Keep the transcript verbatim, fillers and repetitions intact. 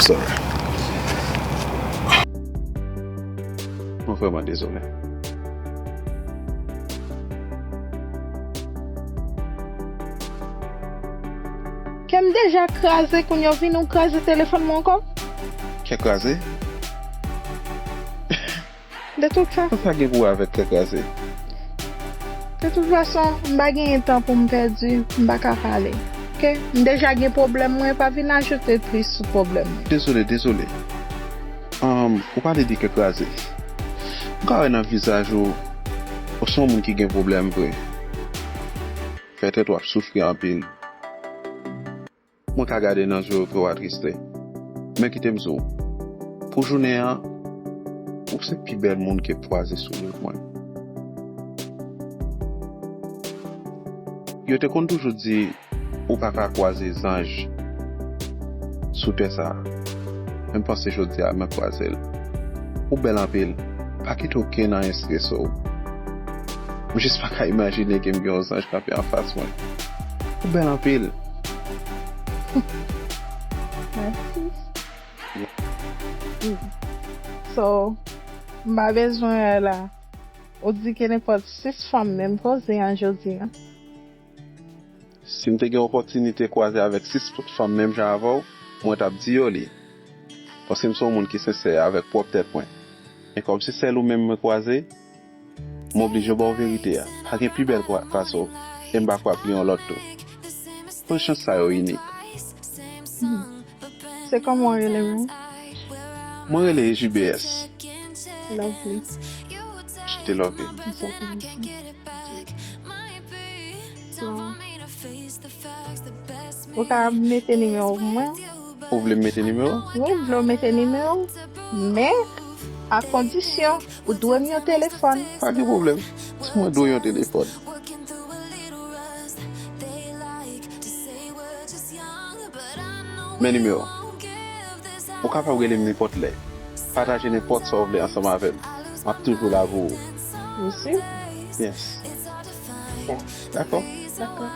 Sorry. Mwen vrèman dezole. Kè m deja kraze, kounye a w vin ou kraze telefòn mwen ankò? Kè kraze? De tout fason. Sa gen pou wè avèk kè kraze. De tout fason, m pa genyen tan pou m pèdi, m pa ka pale. Oke? M deja gen pwoblèm mwen, pa vin ajoute plis sou pwoblèm mwen. Dezole, dezole. Ahn, ou pale de kè kraze. M ka wè nan vizaj ou, ou se yon moun ki gen pwoblèm vre. Petèt w ap soufri anpil. Mwen ka gade nan je w ke w atriste. Men kite m di w, pou jounen an, ou se pi bèl moun ke m kwaze sou wout mwen. Yo te konn toujou di ou pa ka kwaze zanj sou tè sa a. Men m panse jodi a mwen kwaze l. Ou bèl anpil. Pa kite okenn anyen strese w. M jis pa ka imajine ke m gen yon zanj kanpe anfas mwen. Ou bèl anpil. Mèsi. So, m pa bezwen wè la. Ou di ke nenpòt sis fanm menm koze an jodi a. Si m te gen opòtinite kwaze avèk sis fanm menm jan avè w, mwen t ap di yo li. Paske m se yon moun ki sensè avèk pwòp tèt mwen. Men kòm se sèl ou menm mwen kwaze, m oblije ba w verite a. Pa gen pi bèl pase w, e m pa kwè ap gen yon lòt tou. Pran chans sa yo inik. Se kòman w rele menm? Mwen rele J B S. Lovely. Kite love. So, ou ka mete nimewo pou mwen? Ou vle m mete nimewo? Wi, m vle w mete nimewo. Men, a kondisyon, ou dwe m yon telefòn. Pa gen pwoblèm. Si mwen dwe yon telefòn. Men nimewo. Ou kapab rele m nenpòt lè. Pataje nenpòt sa w vle ansanm avè m. M ap toujou la pou ou. Ou si? Yes. Dakò? Dakò.